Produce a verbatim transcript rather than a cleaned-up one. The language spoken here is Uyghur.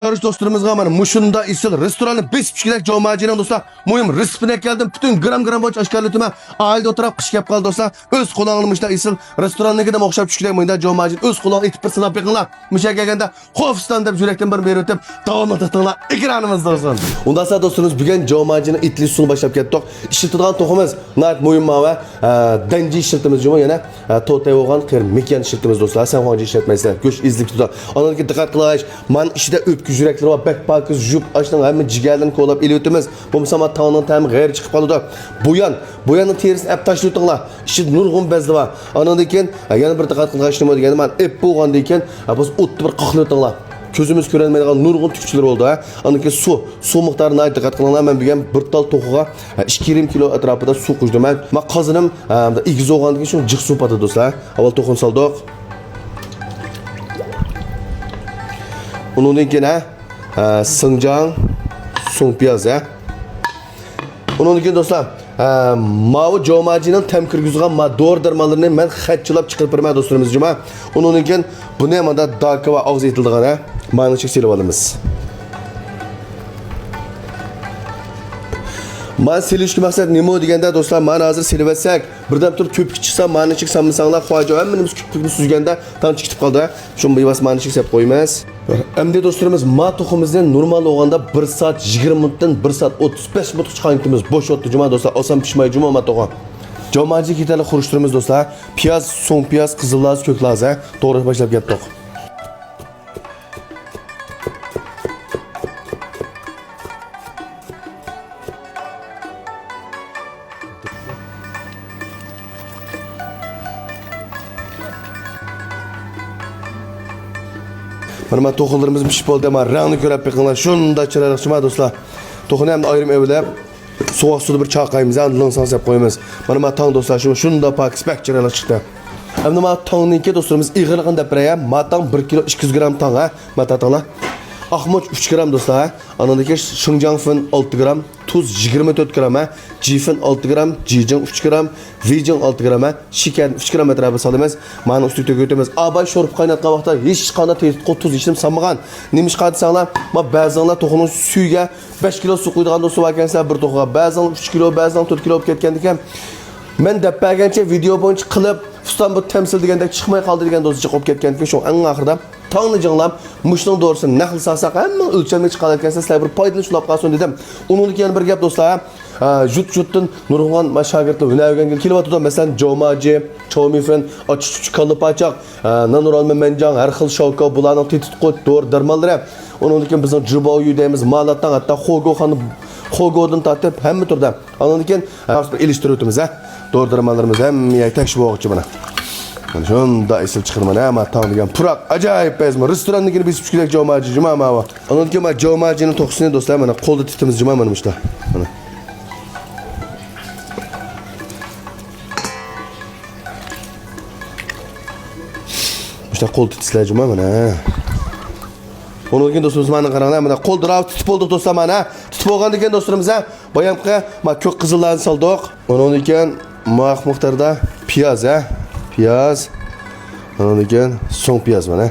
قارش دوستلىرىمىزغا مانا مۇشۇنداق ئېسىل رېستوراننى بېسىپ چۈشكۈدەك جوماجىنىڭ دوستلار، مۇھىم رېتسېپىنى ئەكەلدىم. پۈتۈن گرام-گرام بويىچە ئاشكارىلىتىمەن. ئائىلىدە ئولتۇراپ قىش كەپ قالدى دوستلار. ئۆز قولۇڭلارنى مۇشۇنداق ئېسىل رېستوراننىڭكىدىن ئوخشاپ چۈشكۈدەك مۇنداق جوماجىنى ئۆز قولۇڭلار ئېتىپ بىر سىناپ بېقىڭلار. مۇشۇ يەرگە كەلگەندە خوفستان دەپ يۈرەكتىن بىر بېرىۋېتىپ، داۋاملىق تېتىڭلار، ئېكرانىمىزدا بولسۇن. ئۇنداقسا دوستلىرىمىز، بۈگۈن جوماجىنىڭ ئېتىلىش ئۇسۇلىنى باشلاپ كەتتۇق. ئىشلىتىدىغان توخۇمىز ناھايىتى مۇھىم ماۋۇ. ئە، دەنجى ئىشلىتىمىز جۇمۇ يەنە، ئە، توتەي بولغان قېرى مېكىيان ئىشلىتىمىز دوستلار. سەنخۇاڭجى ئىشلەتمەيسىلەر. گۆش ئېزىلىپ كېتىدۇ. ئاندىن كېيىن دىققەت قىلىش. مانا ئىچىدە ئۆپكە يۈرەكلىرى بار، بەك پاكىز يۇپ، ئاشنىڭ ھەممە جىگەرلىرىنى كولاپ ئېلىۋېتىمىز. بولمىسا مانا تاڭنىڭ تەمى غەيرىي چىقىپ قالىدۇ. بۇيان، بۇياننىڭ تېرىسىنى ئەپ تاشلىۋېتىڭلار. ئىچىدە نۇرغۇن بەزلىرى بار. ئاندىن كېيىن، ھە، يەنە بىر دىققەت قىلغان ئىش نېمە دېگەندە، مانا ئېپ بولغاندىن كېيىن، ھە، بولسا ئوتتا بىر قاقلىۋېتىڭلار. كۆزىمىز كۆرەلمەيدىغان نۇرغۇن تۈكچىلىرى بولىدۇ، ھە. ئاندىن كېيىن سۇ، سۇ مىقدارىنى ناھايىتى دىققەت قىلىڭلار. مەن بۈگۈن بىر تال توخۇغا، ھە، ئىككى يېرىم كىلو ئەتراپىدا سۇ قۇيدۇم مەن. ما قازىنىم، ھە، ئېگىز بولغاندىن كېيىن شۇ جىق سۇ پاتىدۇ دوستلار. ئاۋۋال توخۇنى سالدۇق. ئۇنىڭدىن كېيىن، ھە، ھە، سىڭجاڭ سۇڭپىياز، ھە. ئۇنىڭدىن كېيىن دوستلار، ھە، ماۋۇ جوماجىنىڭ تەم كىرگۈزىدىغان ما دورا دەرمانلىرىنى مەن خەتچىلاپ چىقىرىپ بېرىمەن دوستلىرىمىز جۇما. ئۇنىڭدىن كېيىن بۇنى مانا داكا ۋە ئاغزى ئېتىلىدىغان، ھە، مانا نېچىك سېلىپ ئالىمىز. مانا سېلىشتىكى مەقسەت نېمە دېگەندە دوستلار، مانا ھازىر سېلىۋەتسەك، بىردەم تۇرۇپ كۆپۈككە چىقسا، مانا نېچىك سالمىساڭلار، خۇاجو ھەممىمىز كۆپۈكنى سۈزگەندە تاڭ چىقىپ قالدى، ھە. شۇ بىۋاسىتە مانا نېچىك سېلىپ قويىمىز. ئەمدى دوستلىرىمىز، ما توخۇمىزنى نورمال بولغاندا بىر سائەت يىگىرمە مىنۇتتىن بىر سائەت ئوتتۇز بەش مىنۇتقىچە قاينىتىمىز. بوش ۋاقىتتا جۇما دوستلار، ئاسان پىشماي جۇما ما توخۇ. جوماجى كېتەرلىك خۇرۇچلىرىمىز دوستلار، پىياز، سوڭ پىياز، قىزىل لازا، كۆك لازا، ھە، توغراش باشلاپ كەتتۇق. مانا، مانا توخۇلىرىمىز پىشىپ بولدى. مانا رەڭنى كۆرۈپ بېقىڭلار. شۇنداق چىرايلىق شۇما دوستلار. توخۇنى ئەمدى ئايرىم ئېلىپ، سوغۇق سۇدا بىر چاقايمىز. ئەمدى لىڭساڭ سەپ قويىمىز. مانا، مانا تاڭ دوستلار، شۇ شۇنداق پاكىز، بەك چىرايلىق چىقتى. ئەمدى مانا تاڭنىڭكى دوستلىرىمىز ئېغىرلىقىنى دەپ بېرەي، ھە. ما تاڭ بىر كىلو ئىككى يۈز گرام تاڭ، ھە. مانا تاڭلار. ئاقمۇچ ئۈچ گرام دوستلار، ھە. ئاندىن كېيىن شىڭجاڭ فېن ئالتە گرام، تۇز يىگىرمە تۆت گرام، ھە. جىفېن ئالتە گرام، جىجىڭ ئۈچ گرام، ۋىجىڭ ئالتە گرام، ھە. شېكەرنى ئۈچ گرام ئەتراپىدا سالىمىز. مانا ئۈستىگە تۆكۈۋېتىمىز. ئاباي شورپا قايناتقان ۋاقىتتا ھېچقانداق تېتىتقۇ تۇز ھېچنېمە سالمىغان. نېمىشقا دېسەڭلار، ما بەزىڭلار توخۇنىڭ سۈيىگە بەش كىلو سۇ قۇيىدىغان دوستلار باركەنسىلەر بىر توخۇغا. بەزىڭلار ئۈچ كىلو، بەزىڭلار تۆت كىلو بولۇپ كەتكەندىكەن. مەن دەپ بەرگەنچە ۋىدېئو بويىچە قىلىپ، ئۇستام بۇ تەمسىل دېگەندەك چىقماي قالدى دېگەن دوستلار جىق بولۇپ كەتكەنتىكەن. شۇڭا ئەڭ ئاخىرىدا تاڭنى جىڭلاپ، مۇشۇنىڭ دورىسىنى نەقلى سالساق، ھەممە ئۆلچەملىك چىقارىدىكەنسىلەر، سىلەر بىر پايدىلىنىش بولۇپ قالسۇن دېدىم. ئۇنىڭدىن كېيەنە بىر گەپ دوستلار، ھە، يۇرت-يۇرتتىن نۇرغۇن شاگىرتلار ھۈنەر ئۆگەنگىلى كېلىۋاتىدۇ. مەسىلەن، جوماجى، چاۋمىفېن، ئاچچىق-چۈچۈك كاللا پاچاق، ھە، نانۇرالما مەنجاڭ، ھەر خىل شاۋكاۋ، بۇلارنىڭ تېتىتقۇ دورا دەرمانلىرى. ئۇنىڭدىن كېيىن بىزنىڭ جىباۋيۈ دەيمىز، مالاتاڭ، ھەتتا خوگو خان، خوگودىن تارتىپ ھەممە تۈردە. ئاندىن كېيىن، ھە، بىر ئېلىشتۇرۇۋېتىمىز، ھە. دورا دەرمانلىرىمىز ھەممە يەر تەكشى بولغۇچە مانا. مانا شۇنداق ئېسىل چىقىدۇ مانا، ھە، مانا تاڭ دېگەن پۇراق، ئاجايىپ پەيزىمۇ. رېستوراننىڭكىنى بېسىپ چۈشكۈدەك جوماجى جۇما ماۋۇ. ئاندىن كېيىن مانا جوماجىنىڭ توخۇسىنى دوستلار مانا قولدا تېتىمىز جۇما مانا مۇشتا. مانا. مۇشتا قولدا تېتىسىلەر جۇما مانا. ئۇنىڭدىن كېيىن دوستلىرىمىز مانا قاراڭلار، مانا قولدا راۋۇ تېتىپ بولدۇق دوستلار مانا. تېتىپ بولغاندىن كېيىن دوستلىرىمىز، ھە، بايامقى ما كۆك قىزىللارنى سالدۇق. ئۇنىڭدىن كېيىن مۇۋاپىق مىقداردا پىياز، ھە؟ پىياز. ئۇنىڭدىن كېيىن سوڭ پىياز مانا.